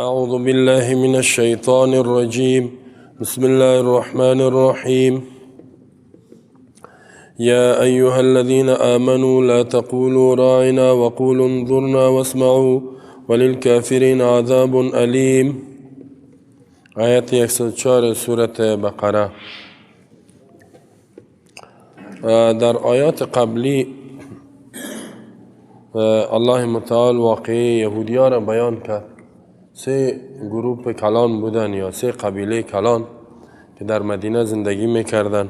أعوذ بالله من الشيطان الرجيم. بسم الله الرحمن الرحيم. يا أيها الذين آمنوا لا تقولوا راعنا وقولوا انظرنا واسمعوا وللكافرين عذاب أليم. آیت 104 سورة بقره. در آیات قبلی الله متعال واقعه یهودیا را بیان کرد. سه گروه کلان بودن یا سه قبیله کلان که در مدینه زندگی میکردن: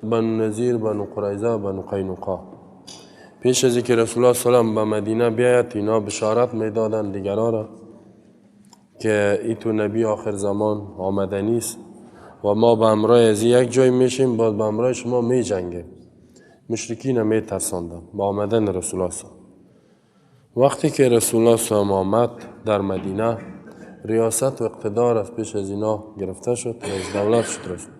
بنو نظیر، بنو قریظه، بنو قینقاع. پیش از اینکه رسول الله صلی الله علیه و به مدینه بیاید، اینا بشارت میدادن دیگران را که ای تو نبی آخر زمان آمده نیست و ما به همراه از یک جای میشیم، باز به همراه شما میجنگیم. مشرکین میترساندن با آمدن رسول الله صلی. وقتی که رسول الله صلی الله آمد در مدینه، ریاست و اقتدار از پیش از اینا گرفته شد و از دولت شد رسول.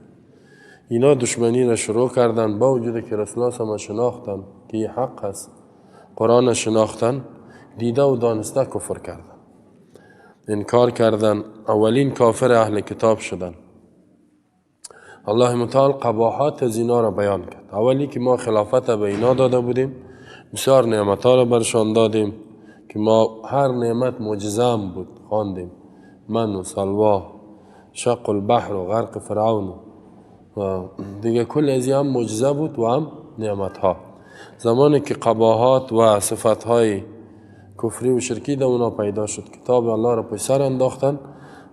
اینا دشمنی را شروع کردن، با وجود که رسول الله صلی الله شناختن که این حق است، قرآن شناختن، دیده و دانسته کفر کردن، انکار کردن، اولین کافر اهل کتاب شدن. الله متعال قباحات از اینا را بیان کرد. اولی که ما خلافت به اینا داده بودیم، بسیار نعمت ها را برشان دادیم که ما هر نعمت معجزه هم بود خواندیم: من و سلوا، شق البحر و غرق فرعون و دیگه کل از هم معجزه بود و هم نعمت ها. زمانی که قباحات و صفت های کفری و شرکی در اونا پیدا شد، کتاب الله را پشت سر انداختن،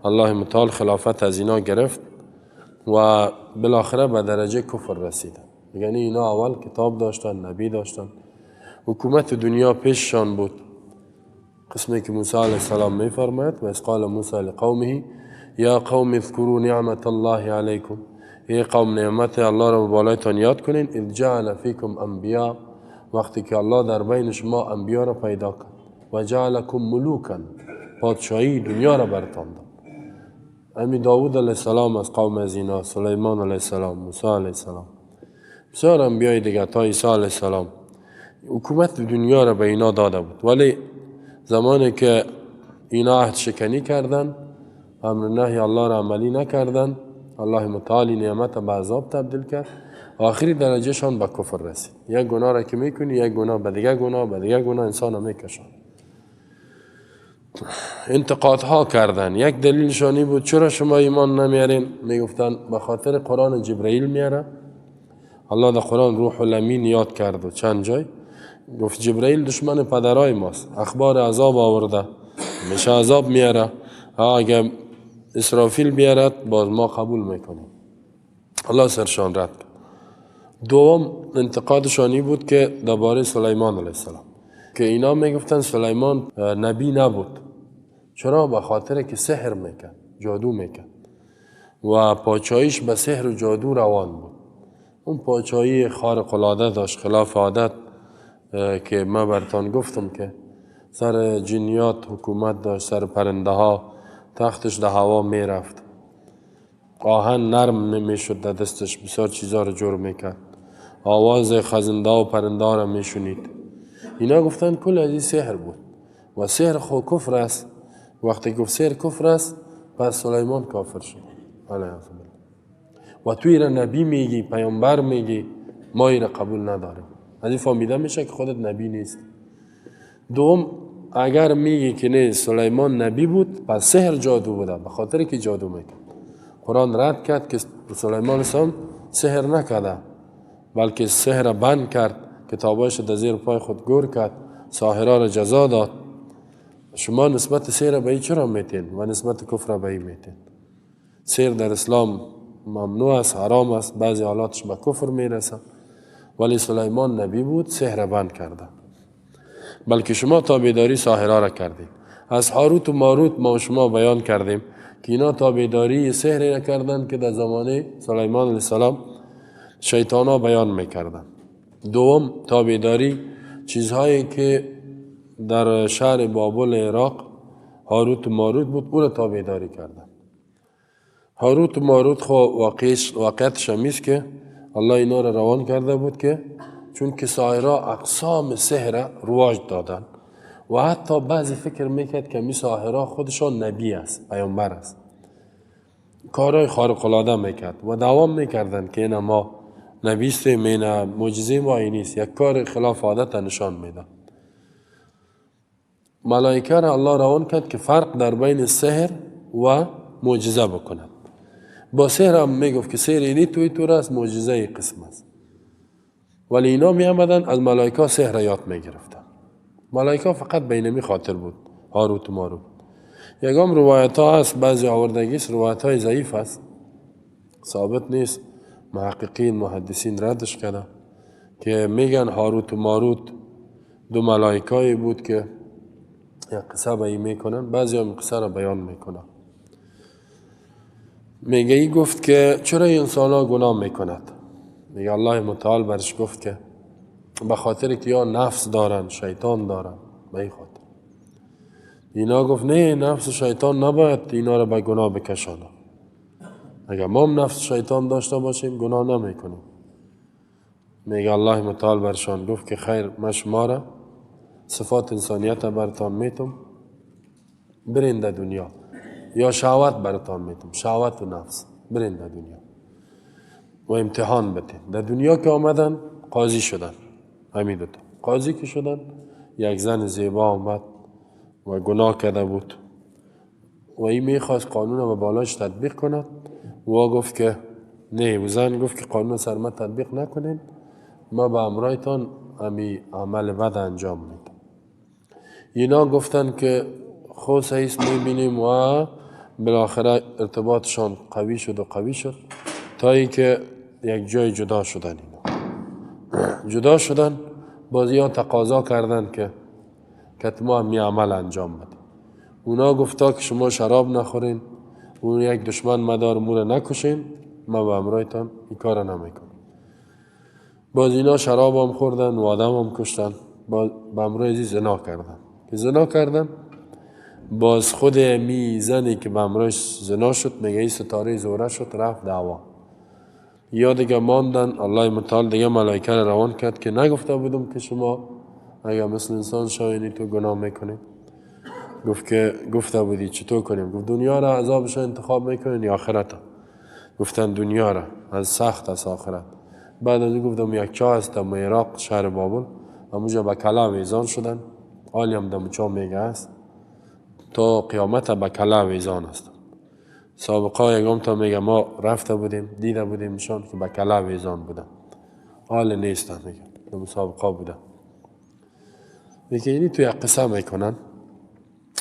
الله متعال خلافت از اینا گرفت و بالاخره به درجه کفر رسیدن. یعنی اینا اول کتاب داشتن، نبی داشتن، حکومت دنیا پیششان بود. قسمی که موسی علیه السلام میفرماید: و اذ قال موسی لقومه یا قوم اذکروا نعمت الله علیکم. ای قوم، نعمت الله را بالایتان یاد کنین. اذ جعل فیکم انبیا، وقتی که الله در بین شما انبیا را پیدا کرد. و جعلکم ملوکا، پادشاهی دنیا را برتان داد. امی داود علیه السلام از قوم از اینا، سلیمان علیه السلام، موسی علیه السلام، بسیار انبیای دیگه تا عیسی علیه السلام، حکومت دنیا را به اینا داده بود. ولی زمانی که اینا عهد شکنی کردن، امر نهی الله را عملی نکردن، الله متعالی نعمت به عذاب تبدیل کرد. آخری درجهشان به کفر رسید. یک گناه را که میکنی، یک گناه به دیگه گناه به دیگه گناه انسان میکشان. انتقادها کردن. یک دلیلشانی بود چرا شما ایمان نمیارین؟ میگفتن به خاطر قرآن جبرئیل میاره. الله در قرآن روح الامین یاد کرد و چند جای گفت جبرئیل دشمن پدرای ماست، اخبار عذاب آورده، میشه عذاب میاره، اگه اسرافیل بیارد باز ما قبول میکنیم. الله سرشان رد کرد. دوم انتقادشانی بود که درباره سلیمان علیه السلام، که اینا میگفتن سلیمان نبی نبود. چرا؟ به خاطر که سحر میکرد، جادو میکرد و پاچاییش به سحر و جادو روان بود. اون پاچایی خارق العاده داشت، خلاف عادت، که ما برتان گفتم که سر جنیات حکومت داشت، سر پرنده ها، تختش در هوا میرفت، آهن نرم نمیشد در دستش، بسیار چیزا رو جور میکرد، آواز خزنده و پرنده ها رو میشنید. اینا گفتن کل از این سحر بود و سحر خو کفر است. وقتی گفت سحر کفر است، پس سلیمان کافر شد علیه و تو را نبی میگی، پیامبر میگی، ما ای را قبول نداریم. از این فهمیده میشه که خودت نبی نیست. دوم، اگر میگی که نه سلیمان نبی بود، پس سحر جادو بوده، به خاطر که جادو میکرد. قرآن رد کرد که سلیمان سام سحر نکرده، بلکه سحر بند کرد، کتابایش در زیر پای خود گور کرد، ساحرا را جزا داد. شما نسبت سحر به ای چرا میتین و نسبت کفر به ای میتین؟ سحر در اسلام ممنوع است، حرام است، بعضی حالاتش به کفر میرسه، ولی سلیمان نبی بود، سحر بند کرده، بلکه شما تابعداری ساحرا را کردید. از هاروت و ماروت ما شما بیان کردیم که اینا تابعداری سحر را کردند که در زمانه سلیمان علیه السلام شیطانا بیان میکردند. دوم، تابعداری چیزهایی که در شهر بابل عراق هاروت و ماروت بود، او را تابعداری کردند. هاروت و ماروت خو واقعیتش همیست که الله اینا را روان کرده بود که چون که ساحرا اقسام سحر رواج دادن و حتی بعضی فکر میکرد که می ساحرها خودشان نبی است، پیامبر است. کارهای خارق العاده میکرد و دوام میکردن که اینا ما نبی استیم، اینا معجزه ما این نیست، یک کار خلاف عادت نشان میده. ملائکه را الله روان کرد که فرق در بین سحر و معجزه بکند. با سحر هم میگفت که سحر اینی توی تور است، معجزه ای قسم است. ولی اینا می آمدن از ملائکه سحر یاد میگرفتن. ملائکه فقط بینمی خاطر بود، هاروت و ماروت. یکم روایت ها هست، بعضی آوردگی است، روایت های ضعیف است، ثابت نیست، محققین محدثین ردش کرده که میگن هاروت و ماروت دو ملائکه بود که یک قصه به این میکنن، بعضی هم قصه را بیان میکنن. میگه ای گفت که چرا انسان ها گناه میکند؟ میگه الله متعال برش گفت که به خاطر که یا نفس دارن، شیطان دارن، به این خاطر. اینا گفت نه، نفس شیطان نباید اینا را به گناه بکشانه. اگر ما هم نفس شیطان داشته باشیم گناه نمیکنیم. میگه الله متعال برشان گفت که خیر، من شما را صفات انسانیت برتان میتم، برین در دنیا، یا شهوت برتان میتم، شهوت و نفس، برین در دنیا و امتحان بتین. در دنیا که آمدن قاضی شدن، همین دوتا قاضی که شدن، یک زن زیبا آمد و گناه کرده بود و این میخواست قانون رو به بالاش تطبیق کند. و گفت که نه، و زن گفت که قانون سر من تطبیق نکنین، ما به امرایتان همی عمل بد انجام میدم. اینا گفتن که خو سعیس میبینیم و بالاخره ارتباطشان قوی شد و قوی شد تا اینکه یک جای جدا شدن. اینا جدا شدن، بازی ها تقاضا کردن که ما همی عمل انجام بدیم. اونا گفتا که شما شراب نخورین، اون یک دشمن مدار مور نکشین، ما به امرایتان این کار نمیکنم. باز اینا شراب هم خوردن و آدم هم کشتن، به امرای زنا کردن. که زنا کردن، باز خود می زنی که به امرایش زنا شد، میگه این ستاره زهره شد، رفت دعوا. یا دیگه ماندن. الله متعال دیگه ملائکه را روان کرد که نگفته بودم که شما اگر مثل انسان شاینی تو گناه میکنی؟ گفت که گفته بودی چطور کنیم؟ گفت دنیا را عذابش انتخاب میکنین یا آخرت؟ گفتن دنیا را، از سخت از آخرت. بعد از او گفتم یک چاه است در عراق شهر بابل، همونجا به کلا ویزان شدن، حالی هم در چاه میگه است، تا قیامت به کلا ویزان است. سابقا یکم تا میگه ما رفته بودیم دیده بودیم نشان که به کلا ویزان بودن، حال نیستن، میگه در مسابقه بودن. دیگه اینی توی قصه میکنن.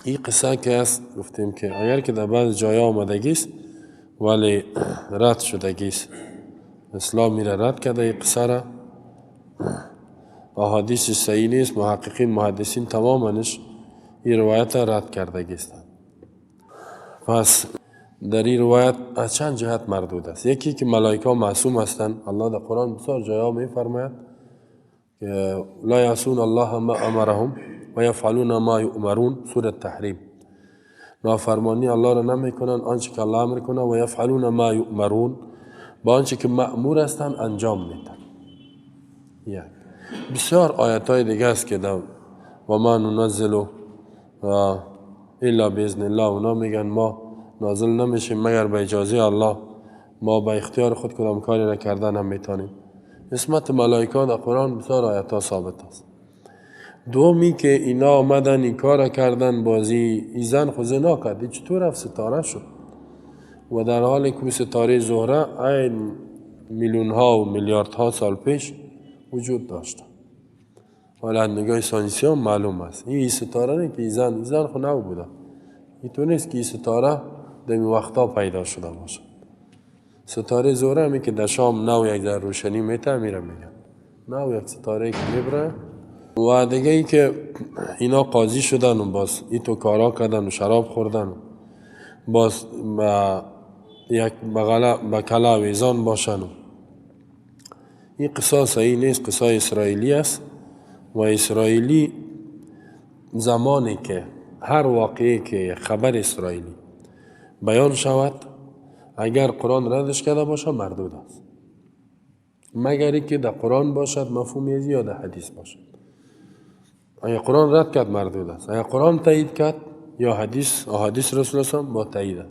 این قصه که است گفتیم که اگر که در بعض جای آمدگی است ولی رد شدگی است، اسلام میره رد کرده این قصه را، احادیث صحیح نیست، محققین محدثین تمامنش این روایت را رد کردگی است. پس در این روایت از چند جهت مردود است. یکی که ملائکه معصوم هستند، الله در قرآن بسیار جایا میفرماید که لا یعصون الله ما امرهم و یفعلون ما یؤمرون، سوره تحریم. نافرمانی الله را نمیکنن، آنچه که الله امر کنه، و یفعلون ما یؤمرون، با آنچه که مأمور هستند انجام میدن. یک بسیار آیت های دیگه است که در و ما ننزل الا باذن الله، اونا میگن ما نازل نمیشیم مگر به اجازه الله، ما به اختیار خود کدام کاری را کردن هم میتونیم. اسمت ملائکه در قرآن بسیار آیت ها ثابت است. دومی که اینا آمدن این کار کردن، بازی ای زن خو زنا کرد، چطور رفت ستاره شد؟ و در حال که ستاره زهره این میلیون ها و میلیارد ها سال پیش وجود داشت. حالا نگاه ساینسی هم معلوم است این ستاره نه که ای زن خو نو بوده، این تو نیست که این ستاره در این وقتا پیدا شده باشه. ستاره زهره همی که در شام نو یک در روشنی میته میره میگن نو یک ستاره که میبره. و دیگه ای که اینا قاضی شدن و باز ای تو کارا کردن و شراب خوردن و باز با یک به کلا ویزان باشن. این قصه صحیح نیست، قصه اسرائیلی است. و اسرائیلی زمانی که هر واقعی که خبر اسرائیلی بیان شود اگر قرآن ردش کرده باشه مردود است، مگر اینکه در قرآن باشد مفهوم یا در حدیث باشد. اگر قرآن رد کرد مردود است، اگر قرآن تایید کرد یا حدیث احادیث رسول الله با تایید است.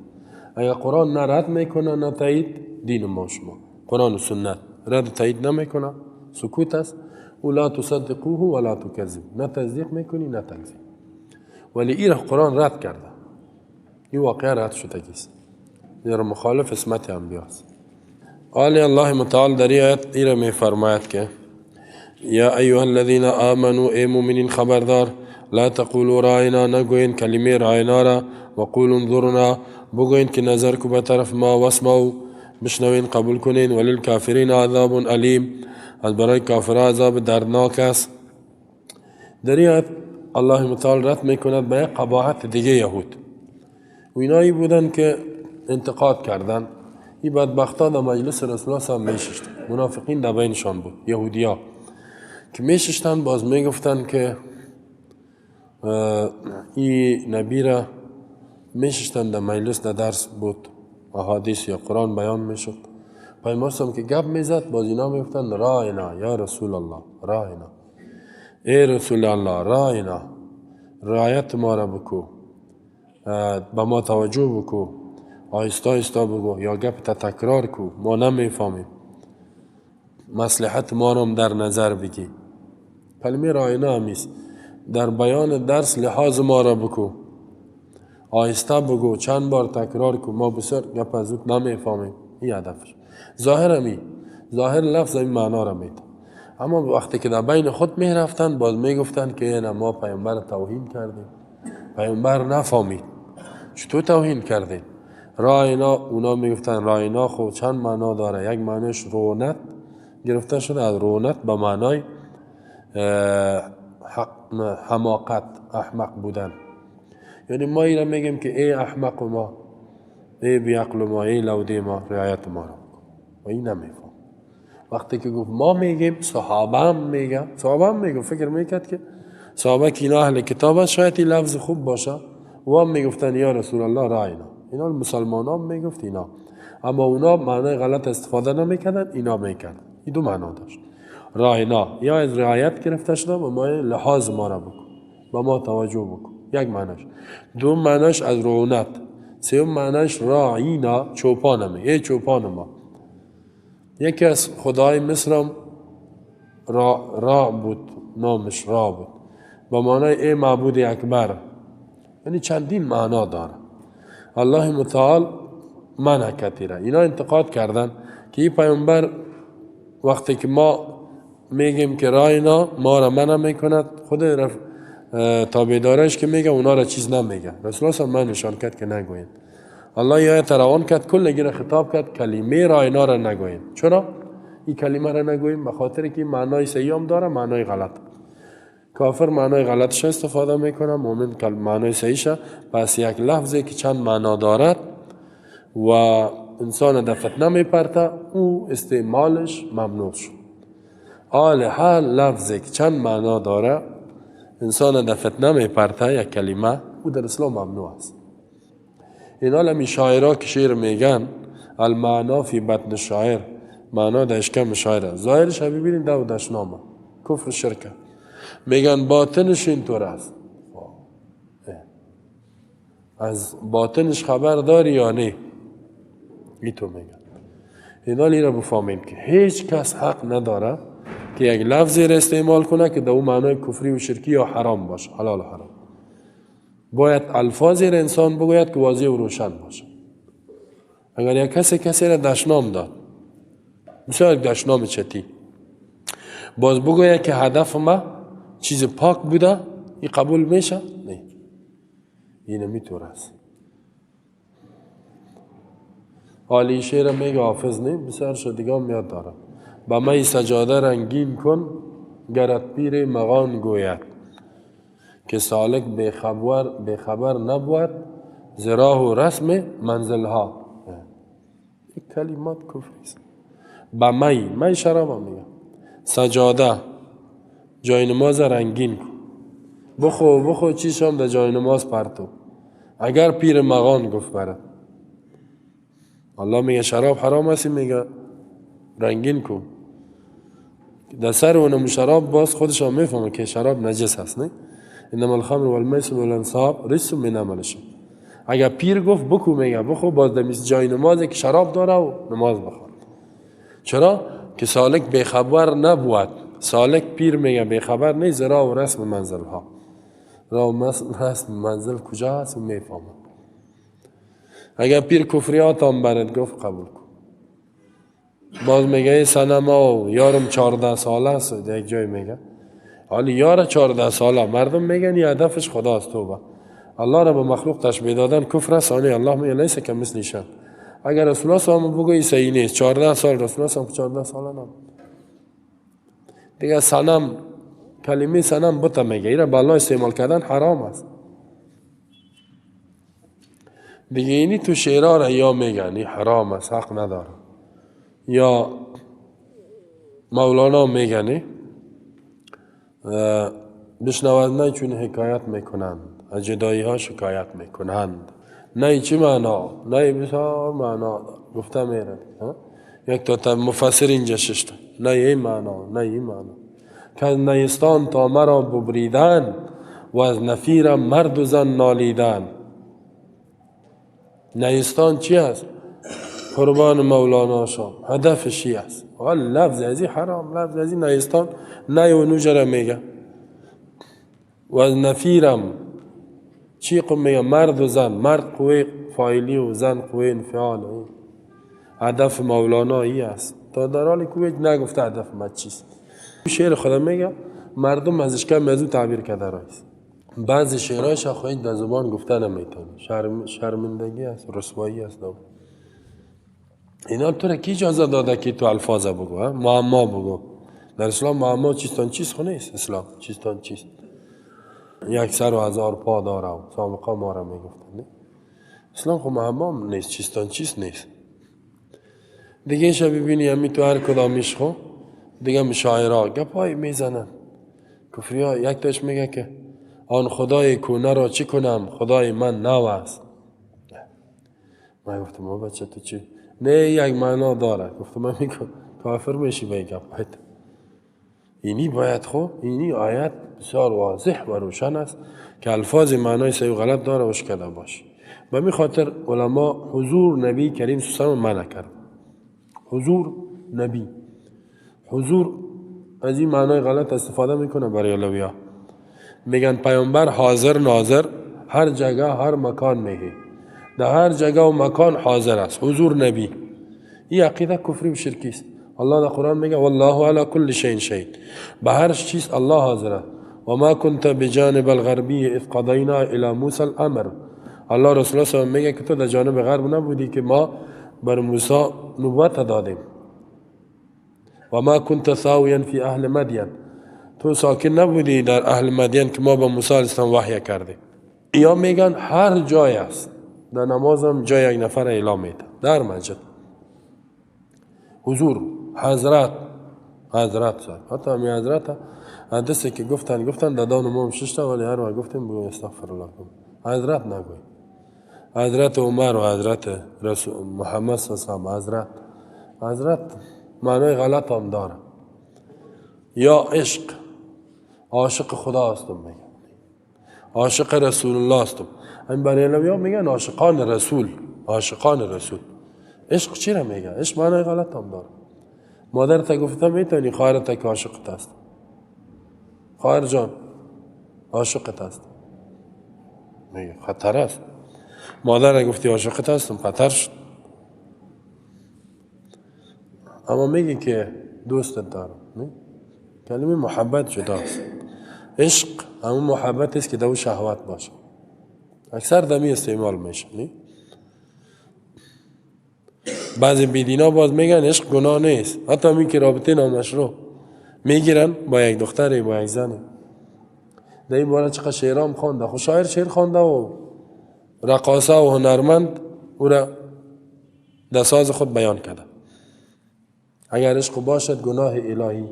اگر قرآن نه رد میکنه نه تایید، دین ما شما قرآن و سنت رد تایید نمیکنه، سکوت است. و لا تصدقوه ولا تکذب، نه تصدیق میکنی نه تکذیب. ولی این قرآن رد کرده، این واقعا رد شده است، زیرا مخالف عصمت انبیا است. آل الله متعال در این آیت ایره میفرماید که یا ایها الذین آمنوا، ای مؤمنین خبردار، لا تقولوا راینا، نگوین کلمه راینا را، وقولوا انظرنا، بگوین که نظر کو به طرف ما، واسمعوا، بشنوین قبول کنین، وللکافرین عذاب الیم، از برای کافرها عذاب دردناک است. در این آیت الله متعال رد میکند به یک قباحت دیگه یهود و اینایی بودن که انتقاد کردن. این بدبختان در مجلس رسول الله صلی الله علیه و میششتن، منافقین در بینشان بود، یهودیا که میششتن باز میگفتن که این نبی را میششتن در مجلس، در درس بود، احادیث یا قرآن بیان میشد، پیامبر که گپ میزد باز اینا میگفتن راینا یا رسول الله، راینا ای رسول الله، راینا، رعایت ما را بکو، به ما توجه بکو، آهسته آهسته بگو یا گپ تا تکرار کو، ما نمیفهمیم، مصلحت ما را در نظر بگی. کلمه راینا همیست در بیان درس لحاظ ما را بکو، آهسته بگو، چند بار تکرار کو، ما بسیار گپ از اوت نمیفهمیم. این هدفش ظاهر همی، ظاهر لفظ این معنا را میده. اما وقتی که در بین خود میرفتن باز میگفتن که نه ما پیامبر توهین کردیم، پیامبر نفهمید، چطور توهین کردیم؟ راینا، اونا میگفتن راینا خب چند معنا داره، یک معنیش رونت گرفته شده از رونت به معنای حماقت، احمق بودن. یعنی ما اینا میگیم که ای احمق ما، ای بیعقل ما، ای لوده ما، رعایت ما رو بکن. و این نمیفهم. وقتی که گفت ما میگیم، صحابه هم میگه، صحابه هم میگه، فکر میکرد که صحابه که اینا اهل کتاب است شاید این لفظ خوب باشه، و هم میگفتن یا رسول الله راینا. اینا مسلمان هم میگفت اینا، اما اونا معنای غلط استفاده نمیکردن، اینا میکردن. این دو معنا داشت. راینا یا از رعایت گرفته شده و ما لحاظ ما را بکن، با ما توجه بکن، یک معناش. دو معناش از رونت. سوم معناش راعینا، چوپانمه، ای چوپان ما. یکی از خدای مصرم را بود، نامش را بود، با معنای ای معبود اکبر. یعنی چندین معنا داره. الله متعال منع کتیره. اینا انتقاد کردن که این پیامبر وقتی که ما میگیم که راینا ما را منع میکند، خود تابعدارش که میگه اونا را چیز نمیگه. رسول الله من نشان کرد که نگوین. الله یه آیت روان کرد، کل گیر خطاب کرد کلمه راینا را نگوین. چرا این کلمه را نگوین؟ به خاطر که معنای صحیح هم داره، معنای غلط. کافر معنای غلطش استفاده میکنه، مؤمن معنای صحیحش. پس یک لفظی که چند معنا دارد و انسان در فتنه میپرته، او استعمالش ممنوع شد. آل هر لفظی که چند معنا داره انسان در فتنه میپرته، یک کلمه، او در اسلام ممنوع است. اینا لمی شاعرها که شعر میگن المعنا فی بطن شاعر، معنا در اشکم شاعر است. ظاهرش ببینید دو دشنامه، کفر شرکه. میگن باطنش اینطور است. از باطنش خبر داری یا نه؟ ایتو میگن. اینا لی را بفهمیم که هیچ کس حق نداره که یک لفظی را استعمال کنه که در اون معنای کفری و شرکی یا حرام باشه، حلال و حرام. باید الفاظی را انسان بگوید که واضح و روشن باشه. اگر یک کسی را دشنام داد، مثلا یک دشنام چتی، باز بگوید که هدف ما چیز پاک بوده، این قبول میشه؟ نه، این نمیتونه است. حالی شعر میگه حافظ نه، بسیار شد دیگه هم یاد دارم. به می سجاده رنگین کن گرت پیر مغان گوید، که سالک بخبر نبود ز راه و رسم منزلها. این کلمات کفری است. به می شراب میگه، سجاده جای نماز رنگین کن، بخو چیش هم در جای نماز پرتو. اگر پیر مغان گفت برد، الله میگه شراب حرام است، میگه رنگین کن. در سر اونم شراب باز خودش هم میفهمه که شراب نجس هست، نه؟ انما الخمر والمیسر والانصاب رجس من عمل الشیطان. اگر پیر گفت بکو میگه بخو، باز در جای نمازی که شراب داره و نماز بخوان. چرا؟ که سالک بیخبر نبود. سالک پیر میگه بیخبر نیست، راه و رسم منزل ها، راه و رسم منزل کجا هست و میفهمه. اگر پیر کفریات هم برد گفت قبول کن. باز میگه صنم و یارم 14 ساله است، یک جای میگه حالی یار 14 ساله، مردم میگن یه هدفش خداست، توبه الله را به مخلوق تشبیه دادن کفر است. آنی الله میگه لیس کمثله شیء. اگر رسول الله صلی الله علیه و بگویی صحیح نیست، 14 سال رسول الله صلی 14 ساله نم دیگه. صنم، کلمه صنم بت میگه، اینا به الله استعمال کردن حرام است دیگه. اینی تو شعرها را یا میگن این حرام است حق نداره، یا مولانا میگن بشنود نه چون حکایت میکنند، از جدایی ها شکایت میکنند. نه چی معنا، نه بسیار معنا گفته میره. یک تا مفسر اینجا ششته، نه این معنا نه این معنا، که از نیستان تا مرا ببریدن و از نفیرم مرد و زن نالیدن. نیستان چی است؟ قربان مولانا شام، هدفش چی است؟ لفظ ازی حرام، لفظ ازی نیستان نه و نوجره میگه. و از نفیرم چی قم میگه؟ مرد و زن، مرد قوه فاعلی و زن قوه انفعال. هدف مولانا ای است. تا در حالی که نگفته هدف ما چیست. شعر خدا میگه مردم ازش کم از او تعبیر کرده رایست. بعضی شعرهایش خواهید در زبان گفته نمیتونی، شرمندگی است، رسوایی است. اینا تو را کی اجازه داده که تو الفاظ بگو، معما بگو؟ در اسلام معما چیستان چیست خو نیست. اسلام چیستان چیست، یک سر و هزار پا داره و سابقه ما را میگفتن. اسلام خو معما نیست، چیستان چیست نیست دیگه. شب ببینی همی تو هر کدامیش خو دیگه مشاعره گپای میزنن کفری ها. یک تاش میگه که آن خدای کونه را چی کنم، خدای من نو است. من گفتم ما بچه تو چی؟ نه یک معنا داره. گفتم من میگم کافر میشی به این گپ. اینی باید خو اینی آیت بسیار واضح و روشن است که الفاظ معنای صحیح و غلط داره و شکده باشه. به می خاطر علما حضور نبی کریم صلی الله علیه و منع کرد. حضور نبی، حضور از این معنای غلط استفاده میکنه برای علویا. میگن پیامبر حاضر ناظر، هر جگه هر مکان میگه، در هر جگه و مکان حاضر است. حضور نبی این عقیده کفری و شرکی است. الله در قرآن میگه والله علی کل شیء شهید، به هر چیز الله حاضر است. و ما كنت بجانب الغربی اذ قضینا الی موسی الامر. الله رسول الله صلی الله علیه و میگه که تو در جانب غرب نبودی که ما بر موسی نبوت دادیم. و ما كنت ثاویا فی اهل مدین، تو ساکن نبودی در اهل مدین که ما به موسی علیه السلام وحی کردیم. یا میگن هر جای است، در نمازم جای یک نفر اعلام میده در مسجد. حضور حضرت، حضرت صاحب، حتی همی حضرت حدثی که گفتن گفتن دادان ما هم ششته، ولی هر وقت گفتیم بگو استغفر الله کن، حضرت نگوی. حضرت عمر و حضرت رسول محمد صلی الله علیه و حضرت، حضرت معنای غلط هم داره. یا عشق، عاشق خدا هستم میگن، عاشق رسول الله هستم. این برای علویا میگن عاشقان رسول، عاشقان رسول. عشق چی را میگن؟ عشق معنای غلط هم داره. مادرت گفتم میتونی خواهرت که عاشقت است، خواهر جان عاشقت است، میگه خطر است. مادر گفتی عاشقت هستم، خطر شد. اما میگه که دوستت دارم، کلمه محبت جداست. عشق همون محبت است که دو شهوت باشه، اکثر دمی استعمال میشه. بعضی بیدینا باز میگن عشق گناه نیست، حتی همین که رابطه نامشروع میگیرن با یک دختری با یک زنی. در این باره چقدر شعرام خوانده، خب شاعر شعر خوانده و رقاصه و هنرمند او را در ساز خود بیان کرده. اگر عشق باشد گناه الهی،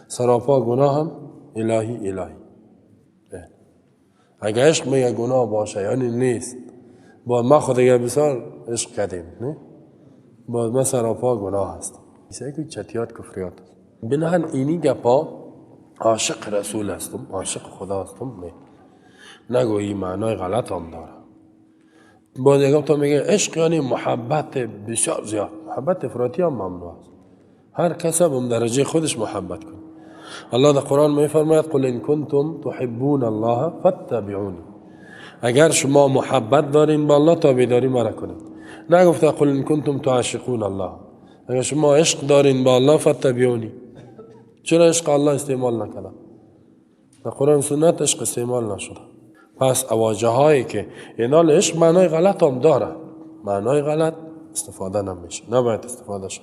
سراپا گناه هم الهی الهی. اگر عشق میگه گناه باشه یعنی نیست. با ما خود دیگه بسیار عشق کردیم، نه؟ با ما سراپا گناه هست. ایسا که چتیات کفریات. بناهن اینی گپا عاشق رسول هستم، عاشق خدا هستم، نه نگویی معنای غلط هم داره. باز یکم تا میگه عشق یعنی محبت بسیار زیاد، محبت افراطی هم ممنوع است. هر کس هم درجه خودش محبت کنه. الله در قرآن میفرماید قل ان کنتم تحبون الله فاتبعونی، اگر شما محبت دارین با الله تابعداری مرا کنید. نگفته قل ان کنتم تعشقون الله، اگر شما عشق دارین با الله فاتبعونی. چرا عشق الله استعمال نکنه؟ در قرآن سنت عشق استعمال نشده. پس اواجه هایی که اینال عشق معنای غلط هم داره، معنای غلط استفاده نمیشه، نباید استفاده شد.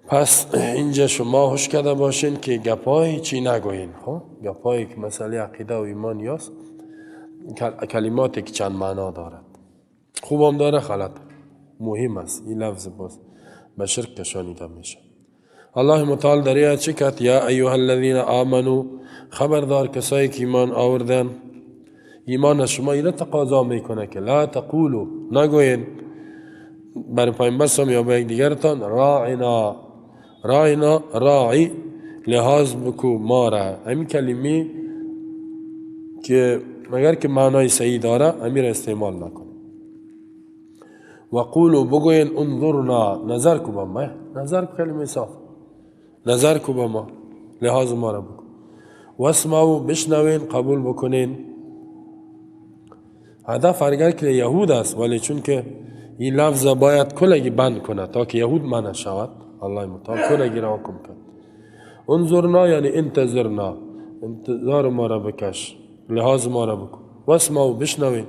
پس اینجا شما هوش کرده باشین که گپای چی نگوین، خب گپایی که مسئله عقیده و ایمان یاست، کلماتی که چند معنا دارد، خوب هم داره غلط، مهم است. این لفظ باز به شرک کشانیده میشه. الله متعال در آیت چی کرد؟ یا ایها الذین آمنو، خبردار کسایی که ایمان آوردن. ایمان از شما اینو تقاضا میکنه که لا تقولو، نگوین برای پیامبر صلی یا به یکدیگرتان راعنا، راعنا راعی لحاظ بکو ما را. همین کلمه که مگر که معنای صحیح داره امیر استعمال نکنه. و قولوا بگوین انظرنا، نظر کو با ما، نظر کو کلمه صاف، نظر کو با ما، لحاظ ما را بکن. واسمعوا بشنوین قبول بکنین. هدف اگر که یهود است، ولی چون که این لفظ باید کلگی بند کنه تا که یهود منع شود، الله متعال کلگی را حکم کرد. انظرنا یعنی انتظرنا، انتظار ما را بکش، لحاظ ما را بکن. واسمعوا بشنوین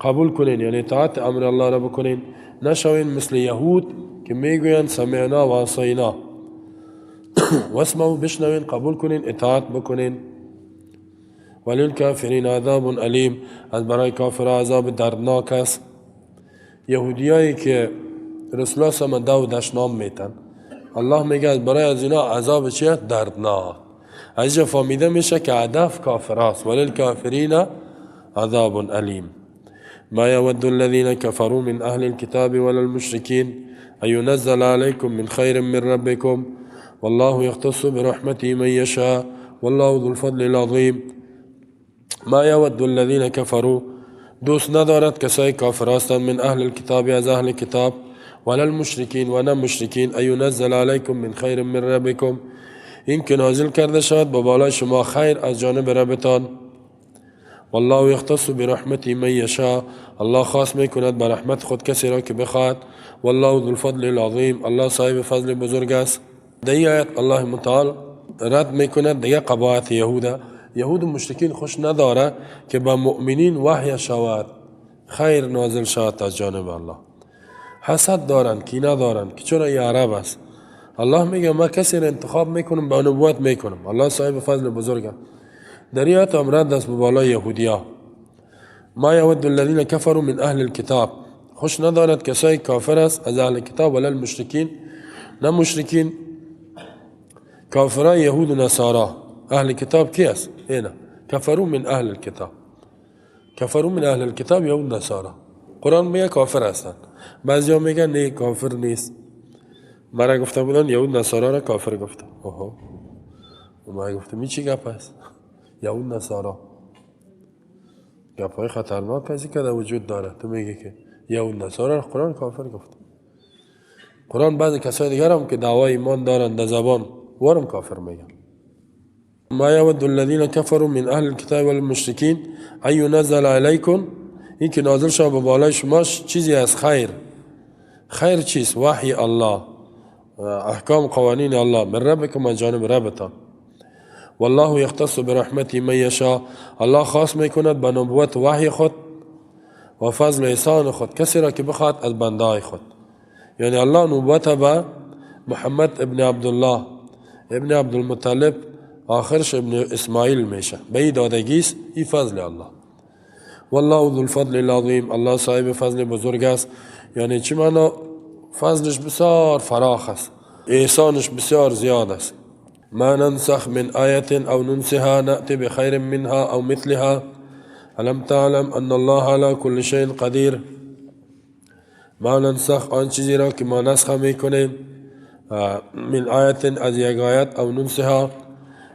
قبول کنین، یعنی اطاعت امر الله را بکنین. نشوین مثل یهود که میگویند سمعنا و عصینا. واسمعوا بشنوین قبول کنین اطاعت بکنین. وللکافرین عذاب الیم، از برای کافر عذاب دردناک است. یهودیایی که رسول الله صلی الله علیه و دشنام میتن، الله میگه از برای از اینا عذاب چیه؟ دردناک. از اینجا فهمیده میشه که هدف کافر است. وللکافرین عذاب الیم. ما يود الذين كفروا من أهل الكتاب ولا المشركين أن ينزل عليكم من خير من ربكم والله يختص برحمته من يشاء والله ذو الفضل العظيم. ما يود الذين كفروا، دوست ندارد کسای کافر هستند، من أهل الكتاب از أهل کتاب، ولا المشركين و نه مشرکین، أن ينزل عليكم من خير من ربكم، این که نازل کرده شود با بالای شما خیر از جانب ربتان. والله یختص برحمته من یشاء، الله خاص میکند به رحمت خود کسی را که بخواهد. والله ذو الفضل العظیم، الله صاحب فضل بزرگ است. در این آیت الله متعال رد میکند دیگه قباحت یهوده. یهود و مشرکین خوش نداره که به مؤمنین وحی شود، خیر نازل شود از جانب الله. حسد دارند، کینه دارند که چرا این عرب است. الله میگه ما کسی را انتخاب میکنم به نبوت میکنم، الله صاحب فضل بزرگ است. در این آیت هم رد است به بالای یهودیا. ما یود الذین کفروا من اهل الکتاب، خوش ندارد کسایی کافر است از اهل کتاب، ولا المشرکین، نه مشرکین، کافرای یهود و نصارا. اهل کتاب کی است؟ اینا کفروا من اهل الکتاب، کفروا من اهل الکتاب یهود نصارا. قرآن میگه کافر هستند، بعضیا میگن نه کافر نیست. مرا گفته بودن یهود نصارا را کافر گفته. اوه، ما گفتم این چی گپ است؟ یهود نصارا گپای خطرناک از که در وجود داره. تو میگه که یهود نصارا را قرآن کافر گفته. قرآن بعضی کسای دیگر هم که دعوای ایمان دارن در زبان وارم کافر میگن. ما یود الذین کفروا من اهل الكتاب والمشرکین ان ینزل علیکم، این که نازل شود به بالای شما چیزی از خیر. خیر چیست؟ وحی الله، احکام قوانین الله، من ربکم، از جانب ربتان. والله یختص برحمته من یشاء، الله خاص میکند به نبوت وحی خود و فضل احسان خود کسی را که بخواد از بنده خود. یعنی الله نبوت به محمد ابن عبدالله ابن عبدالمطلب آخرش ابن اسماعیل میشه، به این دادگیست، این فضل الله. والله ذو الفضل العظیم، الله صاحب فضل بزرگ است. یعنی چی معنا؟ فضلش بسیار فراخ است، احسانش بسیار زیاد است. ما ننسخ من آیة او ننسها نأتی بخیر منها او مثلها الم تعلم ان الله على كل شیء قدیر. ما ننسخ، آن چیزی را که ما نسخ میکنیم، من آیت از یک آیت او ننسها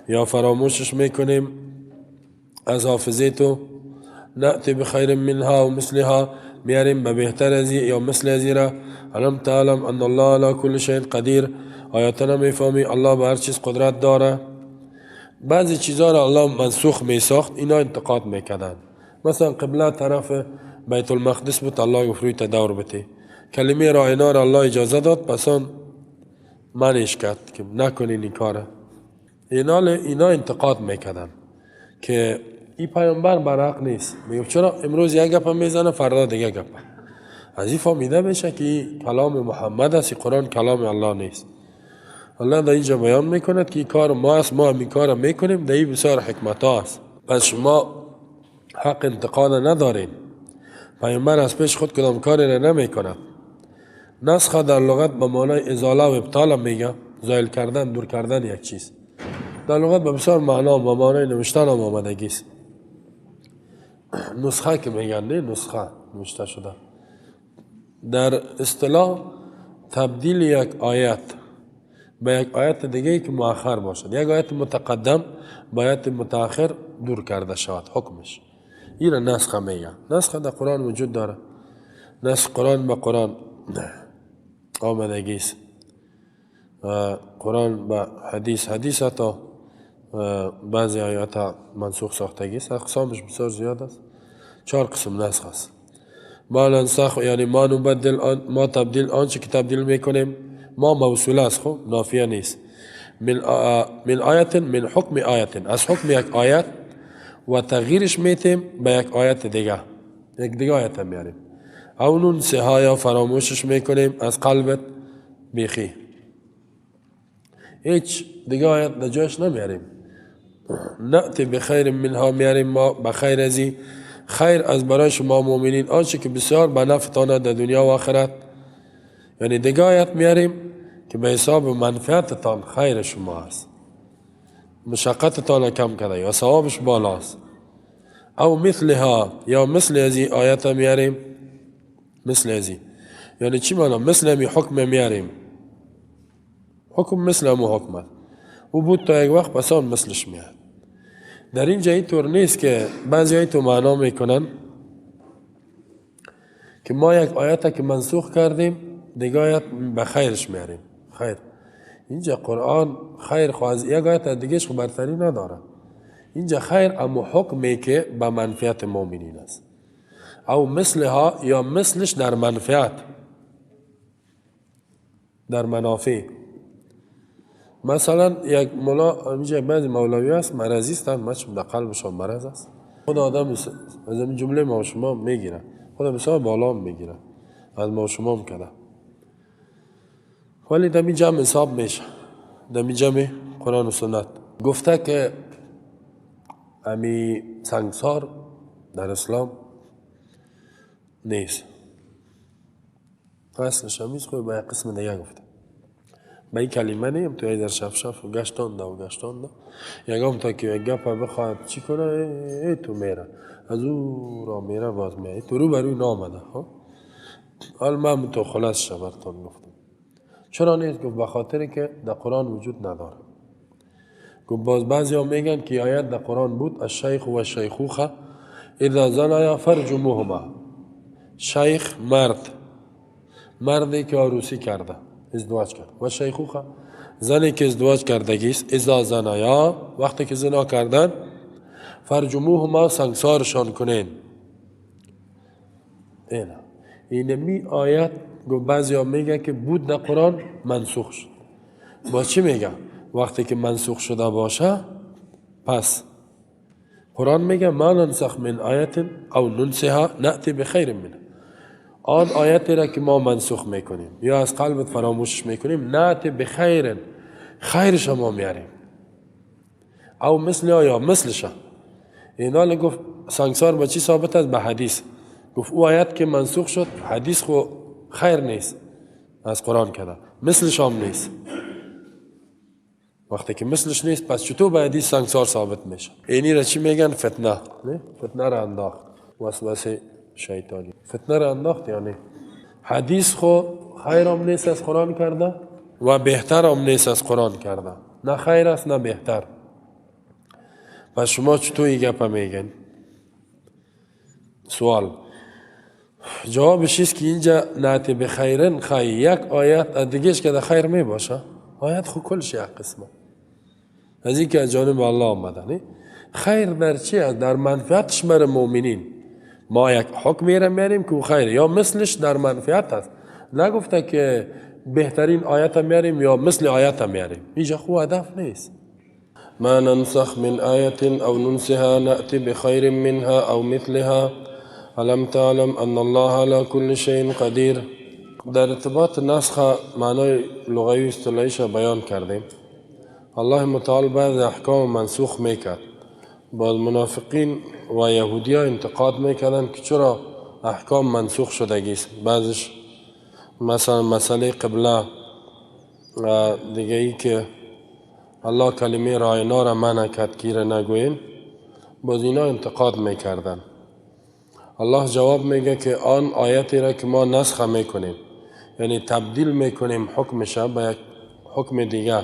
یا فراموشش میکنیم از حافظه تو، نأتی بخیر منها و مثلها میاریم به بهتر از یا مثل از را. الم تعلم ان الله علی کل شیء قدیر، آیا تو نمیفهمی الله به هر چیز قدرت داره؟ بعضی چیزها را الله منسوخ میساخت، اینا انتقاد میکردن. مثلا قبله طرف بیت المقدس بود، الله گفت روی تدور بده. کلمه را اینا را الله اجازه داد، پس آن منعش کرد که نکنین این کاره. اینا انتقاد میکردن که این پیامبر برحق نیست. میگم چرا امروز یک گپ میزنه فردا دیگه گپ؟ از این فهمیده میشه که این کلام محمد است، قرآن کلام الله نیست. الله در اینجا بیان میکند که این کار ما است، ما این کار میکنیم، در این بسیار حکمت ها است. پس شما حق انتقاد ندارین. پیامبر از پیش خود کدام کاری را نمیکند. نسخ در لغت به معنای ازاله و ابطال میگه، زایل کردن، دور کردن یک چیز. در لغت به بسیار معنا و معنای نوشتن هم آمدگی است. نسخه که میگن نه نسخه نوشته شده. در اصطلاح تبدیل یک آیت به یک آیت دیگه که مؤخر باشد، یک آیت متقدم به آیت متأخر دور کرده شود حکمش، این را نسخه میگن. نسخه در قرآن وجود داره، نسخ قرآن به قرآن آمدگی است، قرآن به حدیث، حدیث حتی بعضی آیات منسوخ ساختگی است. اقسامش بسیار زیاد است، 4 قسم نسخ است. ما ننسخ یعنی ما نبدل آن، ما تبدیل آنچه که تبدیل میکنیم، ما موصوله است، خب نافیه نیست. من آیت من حکم آیت، از حکم یک آیت و تغییرش میتیم به یک آیت دیگه، یک دیگه آیت میاریم. او ننسها یا فراموشش میکنیم از قلبت بیخی، هیچ دیگه آیت در جایش نمیاریم. نأتی بخیر منها میاریم ما بخیر ازی، خیر از برای شما مؤمنین، آنچه که بسیار به نفعتانه در دنیا و آخرت. یعنی دیگه آیت میاریم که به حساب منفعتتان خیر شما است، مشقتتان کم کرده یا ثوابش بالاست. او مثلها یا مثل ازی آیت میاریم، مثل ازی یعنی چی معنا؟ مثل امی حکم میاریم، حکم مثل امو حکم است. او بود تا یک وقت پس آن مثلش میاد. در اینجا اینطور نیست که بعضی های تو معنا میکنن که ما یک آیت که منسوخ کردیم دیگه آیت به خیرش میاریم. خیر اینجا قرآن خیر خو از یک آیت دیگهش خو برتری نداره. اینجا خیر اما حکمی که به منفعت مؤمنین است، او مثلها یا مثلش در منفعت، در منافع. مثلا یک مولا اینجا بعضی مولوی است مرضی است، مچم در قلبشان مرض است. خود آدم از این جمله ما شما میگیره، خود بسیار بالا میگیره از ما شما هم کرده، ولی دمی جمع حساب میشه، دمی جمع قرآن و سنت. گفته که امی سنگسار در اسلام نیست، اصلش همیز خود به یک قسم دیگه گفته، به این کلمه نیم توی در شف شف و گشتانده و گشتانده یکم تا که یک گپ بخواهد چی کنه ای تو میره از او را میره باز میره تو رو بروی نامده. خب حال من تو خلاص شبرتان گفتم چرا نیست؟ گفت به خاطر که در قرآن وجود نداره. گفت باز بعضی ها میگن که آیت در قرآن بود، الشیخ و الشیخوخه اذا زنیا فرجموهما. شیخ مرد، مردی که عروسی کرده ازدواج کرد، و شیخوخه زنی که ازدواج کردگیست، اذا زنیا وقتی که زنا کردن، فرجموهما سنگسارشان کنین. اینه اینمی آیت گفت بعضی ها میگه که بود در قرآن منسوخ شد. با چی میگه؟ وقتی که منسوخ شده باشه پس قرآن میگه ما ننسخ من آیت او ننسها نأتی بخیر منها. آن آیتی را که ما منسوخ میکنیم یا از قلبت فراموشش میکنیم، نأتی بخیر، خیر شما میاریم، او مثل یا مثلش. اینا گفت سنگسار با چی ثابت است؟ به حدیث. گفت او آیت که منسوخ شد حدیث خو خیر نیست از قرآن کرده، مثلش هم نیست. وقتی که مثلش نیست پس چطور به حدیث سنگسار ثابت میشه؟ اینی را چی میگن؟ فتنه. نه؟ فتنه را انداخت، وسوسه شیطانی فتنه را انداخت. یعنی حدیث خو خیرم نیست از قرآن کرده، و بهتر هم نیست از قرآن کرده، نه خیر است نه بهتر. پس شما چطور این گپه میگن؟ سوال جوابش است که اینجا نأتی بخیرن خیر یک آیت دیگهش که در خیر می باشه. آیت خو کلش یک قسمه از این که از جانب الله آمده. نه خیر در چی است؟ در منفعتش بر مؤمنین. ما یک حکمی را میاریم که خیر یا مثلش در منفعت است. نگفته که بهترین آیت میاریم یا مثل آیت میاریم. اینجا خو هدف نیست. ما ننسخ من آیة او ننسها نأتی بخیر منها او مثلها الم تعلم ان الله على كل شيء قدیر. در ارتباط نسخ معنای لغوی اصطلاحیش بیان کردیم. الله متعال بعض احکام منسوخ میکرد. بعض منافقین و یهودی ها انتقاد میکردن که چرا احکام منسوخ شدگی است. بعضش مثلا مسئله قبله، دیگه ای که الله کلمه راینا را منع کرد که را نگوین، باز اینا انتقاد میکردن. الله جواب میگه که آن آیتی را که ما نسخ میکنیم، یعنی تبدیل میکنیم حکمش به یک حکم دیگه،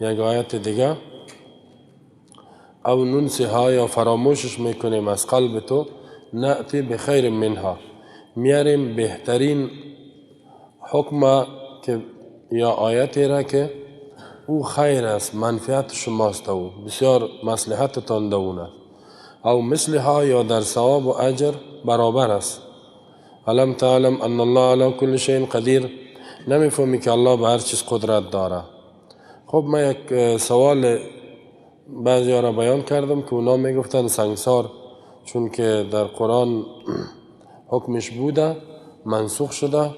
یک آیت دیگه، او ننسها یا فراموشش میکنیم از قلب تو، نأتی بخیر منها، میاریم بهترین حکم که یا آیتی را که او خیر است، منفعت شماست، او بسیار مصلحتتان دون است، او مثلها یا در ثواب و اجر برابر است. الم تعلم ان الله علی کل شیء قدیر. نمیفهمی که الله به هر چیز قدرت داره. خب من یک سوال بعضی ها را بیان کردم که اونا میگفتن سنگسار چون که در قرآن حکمش بوده منسوخ شده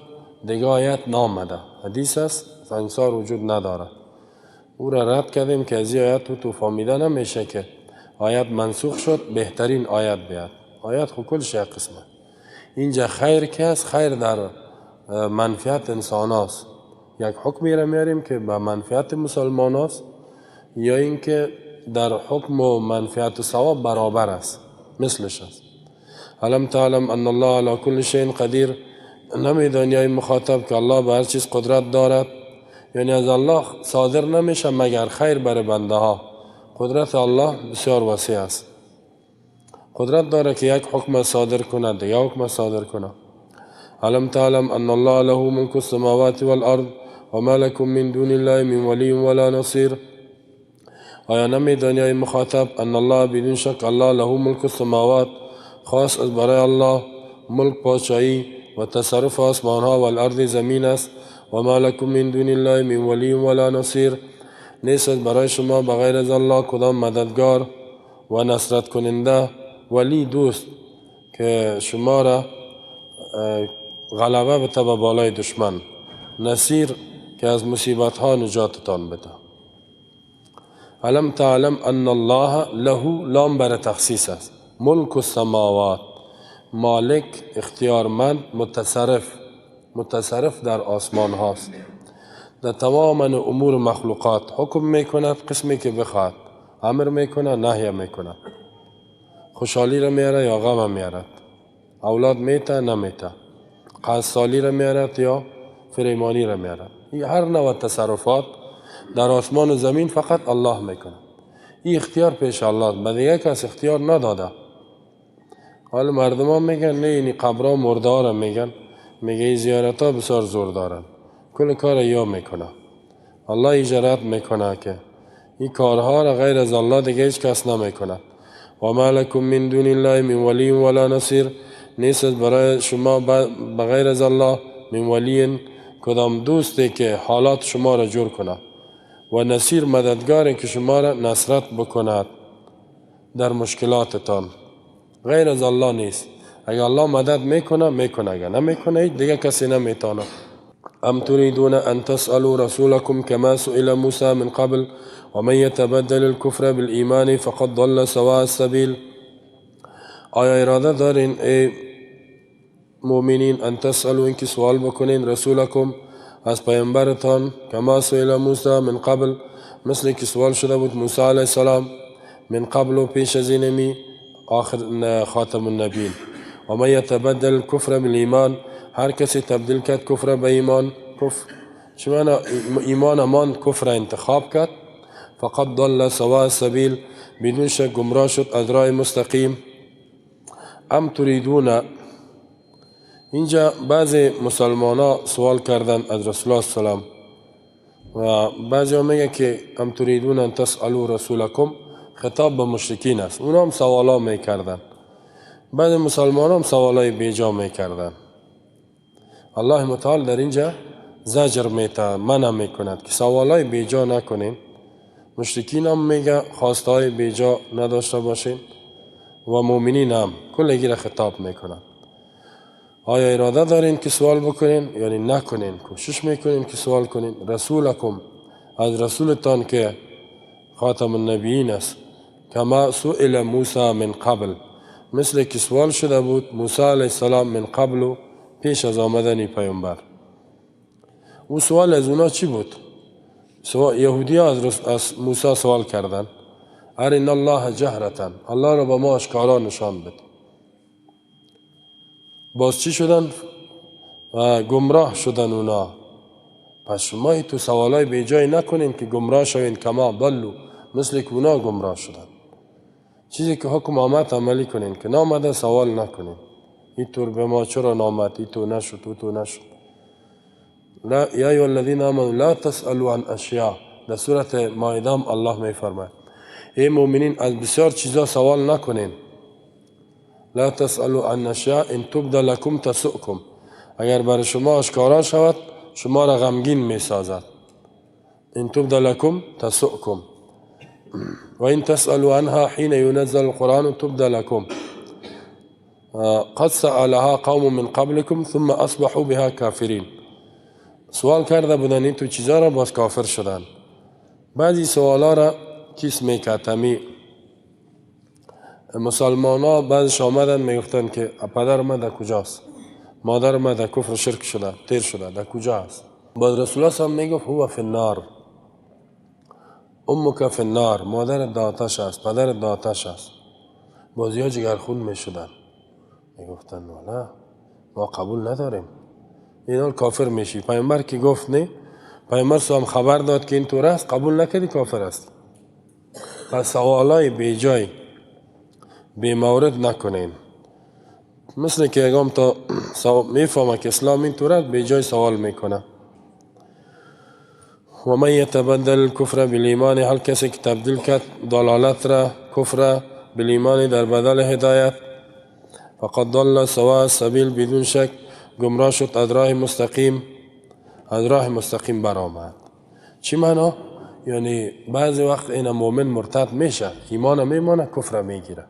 دیگه آیت نامده، حدیث است سنگسار وجود نداره. او را رد کردیم که از این آیت تو فهمیده نمیشه که آیت منسوخ شد بهترین آیت بیاد. آیت خو کلش یک قسمه. اینجا خیر که است، خیر در منفعت انسان است. یک حکمی را میاریم که به منفعت مسلمان است یا اینکه در حکم و منفعت و ثواب برابر است، مثلش است. الم تعلم ان الله علی کل شیء قدیر. نمیدانی ای مخاطب که الله به هر چیز قدرت دارد، یعنی از الله صادر نمیشه مگر خیر بر بنده ها. قدرت الله بسیار وسیع است، قدرت داره که یک حکم صادر کند دیگه حکم صادر کنه. الم تعلم ان الله له ملک السماوات والارض وما لكم من دون الله من ولی ولا نصیر. آیا نمیدانی ای مخاطب ان الله بدون شک الله له ملک السماوات، خاص از برای الله ملک پادشاهی و تصرف آسمان ها و الارض زمین است. و ما لكم من دون الله من ولی ولا نصیر. نیست برای شما بغیر از الله کدام مددگار و نصرت کننده، ولی دوست که شما را غلبه بده به بالای دشمن، نصیر که از مصیبت ها نجاتتان بده. الم تعلم ان الله له، لام بر تخصیص است، ملک السماوات، مالک، اختیارمند، متصرف، متصرف در آسمان هاست، در تمام امور مخلوقات حکم میکند قسمی که بخواد، امر میکنه، نهی میکنه، خوشحالی را میاره یا غم میاره، اولاد میته نمیته، قصالی را میاره یا فریمانی را میاره. هر نوع تصرفات در آسمان و زمین فقط الله میکنه. این اختیار پیش الله، به دیگه کس اختیار نداده. حالا مردم ها میگن نه اینی قبرها مرده را میگن، میگه این زیارت ها بسیار زور دارن، کل کار یا میکنه. الله اجرات میکنه که این کارها را غیر از الله دیگه هیچ کس نمیکنه. و ما لکم من دون الله من ولی ولا نصیر. نیست برای شما بغیر از الله من ولی، کدام دوستی که حالات شما را جور کنه، و نصیر مددگاری که شما را نصرت بکند در مشکلاتتان، غیر از الله نیست. اگر الله مدد میکنه میکنه، اگر نمیکنه هیچ دیگه کسی نمیتونه. ام تريدون ان تسألوا رسولكم كما سئل موسى من قبل ومن يتبدل الكفر بالإيمان فقد ضل سواء السبيل. آیا اراده دارین ای مؤمنین ان تسألوا، اینکه سوال بکنین رسولکم از پیامبرتان، کما سئل موسی من قبل، مثل که سوال شده بود موسی علیه السلام، من قبل و پیش از اینمی آخر خاتم النبیین. و من یتبدل الکفر بالایمان، هر کسی تبدیل کرد کفر به ایمان، کفر چی معنا ایمان مان کفر انتخاب کرد؟ فقد ضل سواء السبیل، بدون شک گمراه شد از راه مستقیم. ام تریدون، اینجا بعضی مسلمان ها سوال کردن از رسول الله سلام و بعضی ها میگه که ام تریدون ان تسألوا رسولکم، خطاب به مشرکین است. اونا هم سوالا میکردن، بعضی مسلمان هم سوالای بیجا میکردن. الله متعال در اینجا زجر میته، منع میکند که سوالای بیجا نکنین. مشرکین هم میگه خواسته های بیجا نداشته باشین و مؤمنین هم کلگی را خطاب میکنن. آیا اراده دارین که سوال بکنین؟ یعنی نکنین، کوشش میکنین که سوال کنین. رسولکم، از رسولتان که خاتم النبیین است، کما سئل موسی من قبل، مثل که سوال شده بود موسی علیه السلام من قبل، پیش از آمدن پیامبر. او سوال از اونا چی بود؟ یهودی ها از موسی سوال کردن، ارنا الله جهرة، الله را به ما آشکارا نشان بده. باز چی شدن؟ گمراه شدن اونا. پس شما تو سوالای بی جای نکنین که گمراه شوین، کما ضلوا، مثل که اونا گمراه شدن. چیزی که حکم آمد عملی کنین، که نامده سوال نکنین. اینطور به ما چرا نامد، اینطور نشد، اونطور نشد. لا یا ایها الذین آمنوا لا تسألوا عن اشیاء، در سورة مائده هم الله میفرماید ای مؤمنین از بسیار چیزا سوال نکنین. لا تسألوا عن اشیاء ان تبد لکم تسؤکم، اگر بر شما آشکارا شود شما را غمگین میسازد. ان تبد لکم تسؤکم و ان تسألوا عنها حين ينزل القرآن تبد لكم قد سألها قوم من قبلكم ثم اصبحوا بها کافرین. سوال کرده بودن این تو چیزا را، باز کافر شدن. بعضی سوالا را کیس میکتمی مسلمان ها بعضیش آمدن میگفتن که پدر من در کجاست، مادر من در کفر شرک شده، تیر شده، در کجا است؟ بعد رسول الله هم میگفت هو فی النار، امک فی النار، مادر در آتش است، پدر در آتش است. بازی ها جگرخون میشدن، میگفتن نه ما قبول نداریم، اینا کافر میشی. پیامبر که گفت نه، پیامبر هم خبر داد که این طور است، قبول نکردی کافر است. پس سوالای بی جای بی مورد نکنین. مثل که اگام تا میفهمه که اسلام این طور است، بی جای سوال میکنه. و من یتبدل الکفر بالایمان، هر کسی که تبدیل کرد ضلالت را، کفر بالایمان در بدل هدایت، فقد ضل سواء السبیل، بدون شک گمراه شد از راه مستقیم، از راه مستقیم برآمد. چی معنا؟ یعنی بعضی وقت این مؤمن مرتد میشه، ایمان میمانه، کفر میگیره.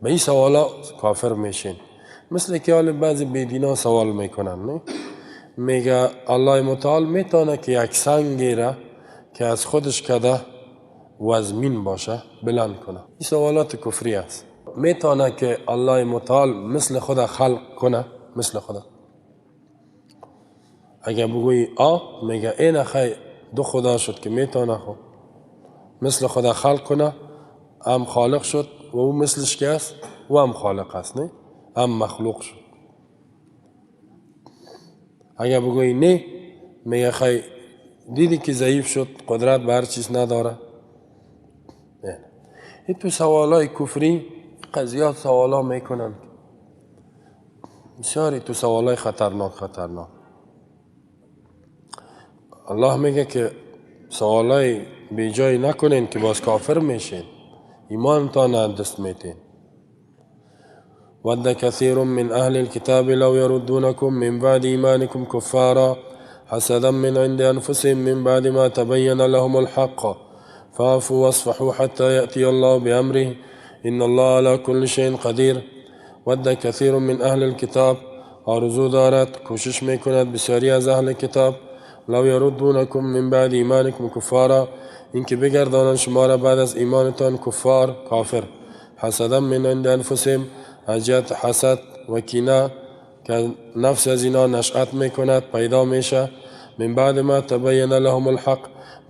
به این سوالا کافر میشین. مثل که حال بعضی بیدینا سوال میکنن، نه؟ میگه الله متعال میتونه که یک سنگی را که از خودش کده وزمین باشه بلند کنه. این سوالات کفری است. میتونه که الله متعال مثل خود خلق کنه، مثل خدا. اگه بگویی آ، میگه این خی دو خدا شد که میتونه خود مثل خدا خلق کنه، هم خالق شد و او مثلش که است و هم خالق است، نه هم مخلوق شد. اگه بگویی نه، میگه خی دیدی که ضعیف شد، قدرت به هر چیز نداره. این تو سوالای کفری قضیات سوالا میکنن، بسیاری تو سوالای خطرناک خطرناک. الله میگه که سوالای بی جای نکنین که باز کافر میشین، ایمانتان از دست میتین. ود كثير من أهل الكتاب لو يردونكم من بعد إيمانكم كفارا حسدا من عند أنفسهم من بعد ما تبين لهم الحق فاعفوا واصفحوا حتى يأتي الله بأمره إن الله على كل شيء قدير. ود كثير من أهل الكتاب، آرزو دارد، کوشش میکند بسیاری از اهل کتاب، لو يردونكم من بعد ایمانكم کفارا، اینکه بگردانند شما را بعد از ایمانتان کفار، کافر. حسدا من عند انفسهم، از جهت حسد و کینه که نفس از اینا نشأت میکند، پیدا میشه. من بعد ما تبین لهم الحق،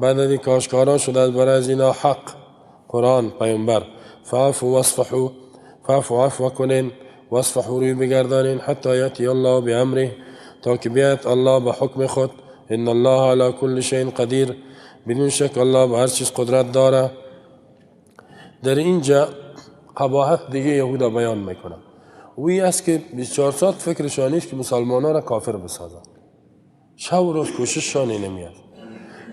بعد از اینکه آشکارا شده از برای از اینا حق، قرآن، پیامبر. فعفوا واصفحوا، فعفوا عفو کنین، واصفحوا روی بگردانین، حتی یأتی الله بامره، تا که بیاد الله به حکم خود. ان الله علی کل شیء قدیر، بدون شک الله به هر چیز قدرت داره. در اینجا قباحت دیگه یهودا بیان میکنه. وی است که 24 ساعت فکرشان است که مسلمان ها را کافر بسازند. شب و روز کوشششان نمیاد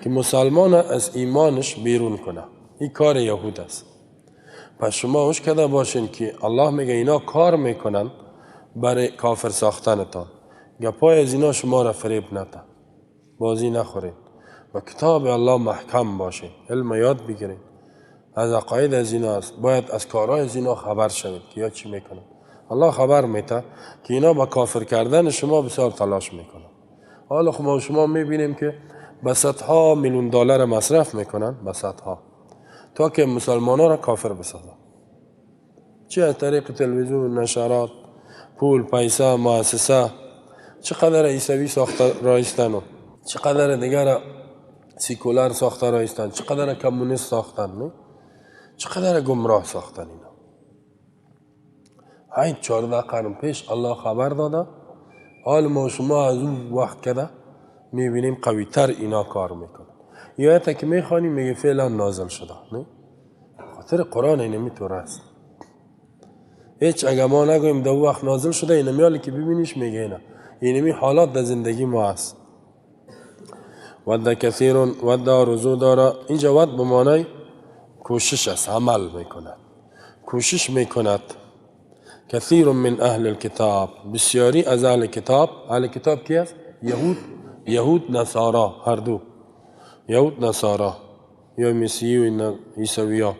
که مسلمان از ایمانش بیرون کنه. این کار یهود است. پس شما هوش کرده باشین که الله میگه اینا کار میکنن برای کافر ساختنتان. گپای از اینا شما را فریب نده، بازی نخورین و کتاب الله محکم باشین، علم یاد بگیرین، از عقاید از اینا است، باید از کارهای از اینا خبر شوید که یا چی میکنن. الله خبر میده که اینا با کافر کردن شما بسیار تلاش میکنن. حالا خب ما شما میبینیم که به صدها میلیون دلار مصرف میکنن، به صدها، تا که مسلمان ها را کافر بسازن. چه از طریق تلویزیون، نشرات، پول، پیسه، مؤسسه، چقدر عیسوی ساخته رایستن و چقدر دیگر سیکولار ساخته رایستن، چقدر کمونیست ساختن، نه؟ چقدر گمراه ساختن اینا. این 14 قرن پیش الله خبر داده. حال ما شما از اون وقت کده میبینیم قوی تر اینا کار میکنن. یا تا که میخوانیم میگه فعلا نازل شده، نه؟ خاطر قرآن اینمی طور است. هیچ اگه ما نگویم در وقت نازل شده، اینمی حالی که ببینیش میگه نه، اینمی حالات در زندگی ما است. ود کثیر ود آرزو داره. اینجا ود به معنای کوشش است، عمل میکند، کوشش میکند. کثیر من اهل الکتاب، بسیاری از اهل کتاب. اهل کتاب کی است؟ یهود، یهود نصارا، هر دو، یهود نصارا یا مسیحی و عیسوی ها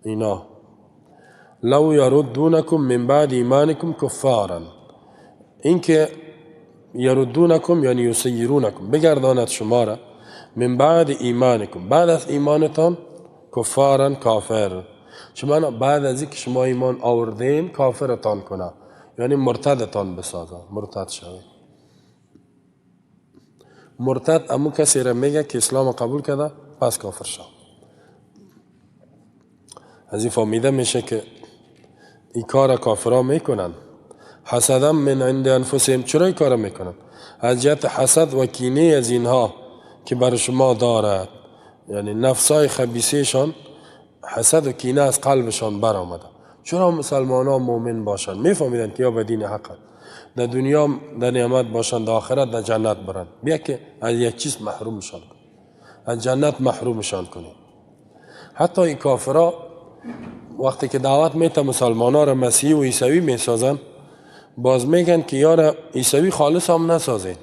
اینا. لو یردونکم من بعد ایمانکم کفارا، اینکه یردونکم یعنی یسیرونکم، بگرداند شما را، من بعد ایمانکم، بعد از ایمانتان، کفارا کافر. چه بعد از اینکه شما ایمان آوردین کافرتان کنه، یعنی مرتدتان بسازه، مرتد شوید. مرتد امو کسی را میگه که اسلام قبول کرده پس کافر شد. از این فهمیده میشه که این کار کافرها میکنن. حسدا من عند انفسهم، چرا این کار میکنن؟ از جهت حسد و کینه از اینها که بر شما دارد، یعنی نفسای خبیثهشان حسد و کینه از قلبشان برآمده. چرا مسلمان ها مؤمن باشند؟ میفهمیدن که یا به دین حق در دنیا در نعمت باشند، در آخرت در جنت برند. بیا که از یک چیز محرومشان کن، از جنت محرومشان کنیم. حتی این کافرها وقتی که دعوت میته مسلمان ها را مسیحی و عیسوی میسازن، باز میگن که یار عیسوی خالص هم نسازین.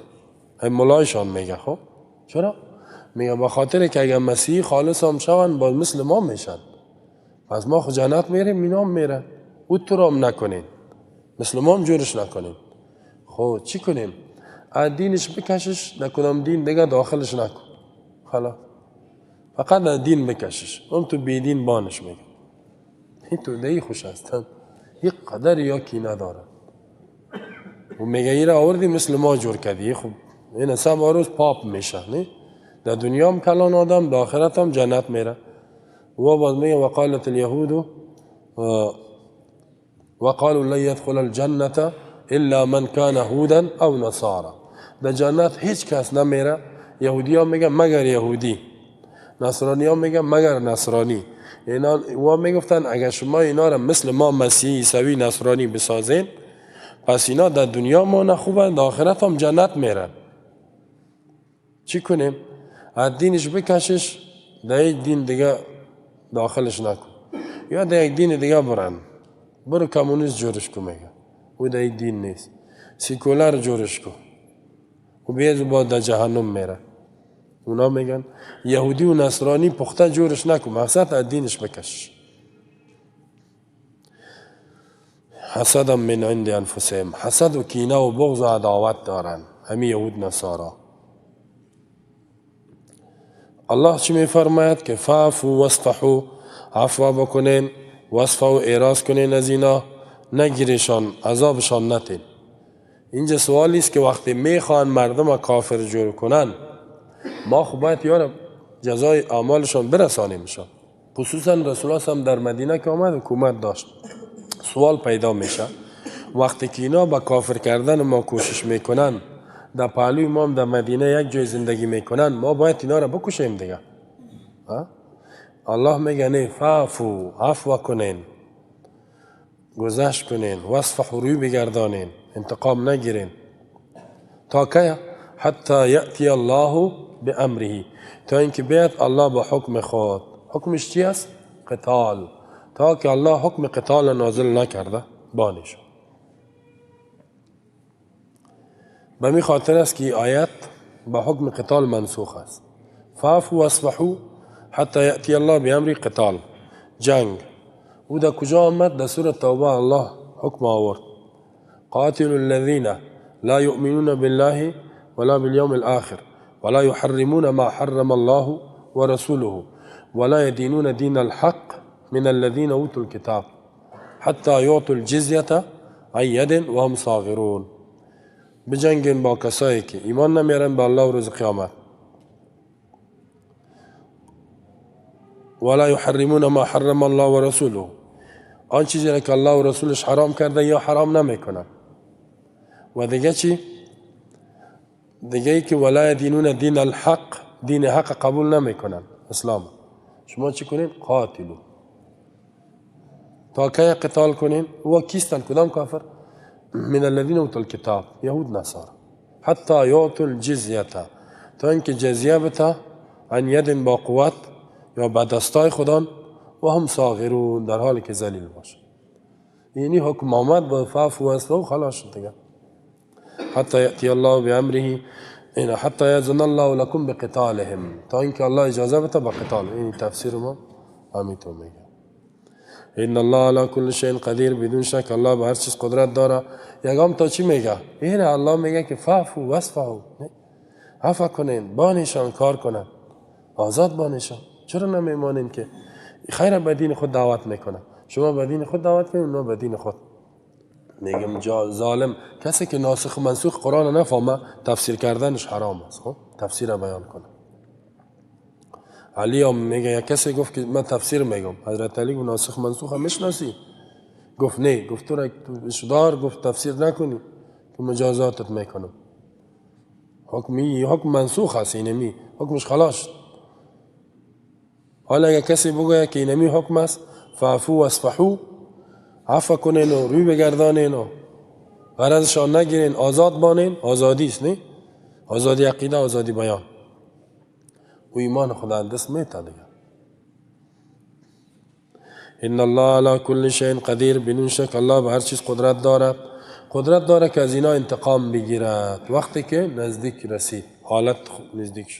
این ملایشان میگه. خب چرا؟ میگه به خاطر که اگر مسیحی خالص هم شون باز مثل ما میشن، پس ما خود جنت میریم اینا هم میرن، او تو رو هم نکنین، مثل ما هم جورش نکنین. خب چی کنیم؟ از دینش بکشش، نکنم دین دیگه داخلش نکن، خلاص فقط از دین بکشش، اون تو بی دین بانش میگه. این تو دی خوش هستن، یک قدر یا کینه داره و میگه ایره آوردی مثل ما جور کردی. خب این اصلا روز پاپ میشه، نه؟ در دنیا هم کلان آدم، در آخرت هم جنت میره. و باز میگه وقالت اليهود وقالوا لن يدخل الجنة الا من كان هودا او نصارا. در جنت هیچ کس نمیره. یهودی ها میگن مگر یهودی، نصرانی ها میگن مگر نصرانی. اینا و میگفتن اگر شما اینا را مثل ما مسیحی عیسوی نصرانی بسازین، پس اینا در دنیا ما نخوبن، در آخرت هم جنت میرن. چی کنیم؟ از دینش بکشش، در یک دین دیگه داخلش نکن، یا در یک دین دیگه برن، برو کمونیست جورش کن، میگه او در یک دین نیست، سیکولار جورش کن، و بیز با در جهنم میره. اونا میگن یهودی و نصرانی پخته جورش نکن، مقصد از دینش بکش. حسدا من عند انفسهم، حسد و کینه و بغض و عداوت دارن همین یهود نصارا. الله چی میفرماید؟ که فعفو واصفحوا، عفو بکنین، وصف و اعراض کنین از اینا، نگیرشان، عذابشان نتین. اینجا سوالی است که وقتی میخوان مردم کافر جور کنن، ما خب باید یارا جزای اعمالشان برسانیمشان. خصوصا رسول الله هم در مدینه که آمد حکومت داشت، سوال پیدا میشه وقتی که اینا با کافر کردن ما کوشش میکنن، در پهلوی ما هم در مدینه یک جای زندگی میکنن، ما باید اینا را بکشیم دیگه. الله میگه نه، فعفو، عفو کنین، گذشت کنین، وصفحو، روی بگردانین، انتقام نگیرین. تا که حتی یأتی الله بامره، تا اینکه بیاد الله با حکم خود. حکمش چی است؟ قتال. تا که الله حکم قتال نازل نکرده بانش. به می خاطر است که آیت با حکم قتال منسوخ است. فعفو واصفحوا حتی یأتی الله بامر قتال، جنگ. او در کجا آمد؟ در سوره توبه الله حکم آورد. قاتل الذین لا یؤمنون بالله ولا باليوم الآخر ولا يحرمون ما حرم الله ورسوله ولا يدينون دين الحق من الذين أوتوا الكتاب حتى يعطوا الجزية عن يد وهم صاغرون. بجنگین با کسایی که ایمان نمیارن به الله و روز قیامت. ولا يحرمون ما حرم الله ورسوله، آن چیزی را که الله و رسولش حرام کرده یا حرام نمیکنن. و دیگه چی؟ دیگه ای که ولا یدینون دین الحق، دین حق قبول نمیکنن، اسلام. شما چی کنین؟ قاتلو. تا کی قتال کنین؟ و کیستن؟ کدام کافر؟ من الذین اوتوا الکتاب، یهود نصارا. حتی یعطوا الجزیه، تا اینکه جزیه بته عن ید، با قوت یا با دستای خودان، و هم صاغرون، در حالی که ذلیل باشه. یعنی حکم آمد با فعفو واصفحوا، خلاص شد دیگه. حتی یأتی الله بامره، این حتی یأذن الله لکم بقتالهم، تا اینکه الله اجازه بده با قتال. این تفسیر ما همینطور میگه. ان الله علی کل شیء قدیر، بدون شک الله به هر چیز قدرت داره. یگام تا چی میگه؟ این الله میگه که فعفو واصفحوا، عفو کنین، بانشان کار کنن، آزاد بانشان. چرا نمیمانین که خیر به دین خود دعوت میکنه؟ شما به دین خود دعوت کنین، اونا به دین خود. میگم ظالم کسی که ناسخ و منسوخ قرآن نفهمه، تفسیر کردنش حرام است. خب تفسیر بیان کنه. علی هم میگه، یک کسی گفت که من تفسیر میگم، حضرت علی گفت ناسخ منسوخ هم میشناسی؟ گفت نه. گفت تو را دار، گفت تفسیر نکنی که مجازاتت میکنم. حکمی حکم منسوخ است، اینمی حکمش خلاص. حالا اگه کسی بگوید که اینمی حکم است، فعفو واصفحوا، عفو کنین و روی بگردانین و غرضشان نگیرین، آزاد بانین. آزادی است، نه؟ آزادی عقیده، آزادی بیان. و ایمان خدا دست میته دیگه. ان الله علی کل شیء قدیر، بدون شک الله به هر چیز قدرت دارد. قدرت داره که از اینا انتقام بگیرد وقتی که نزدیک رسید، حالت نزدیک شد.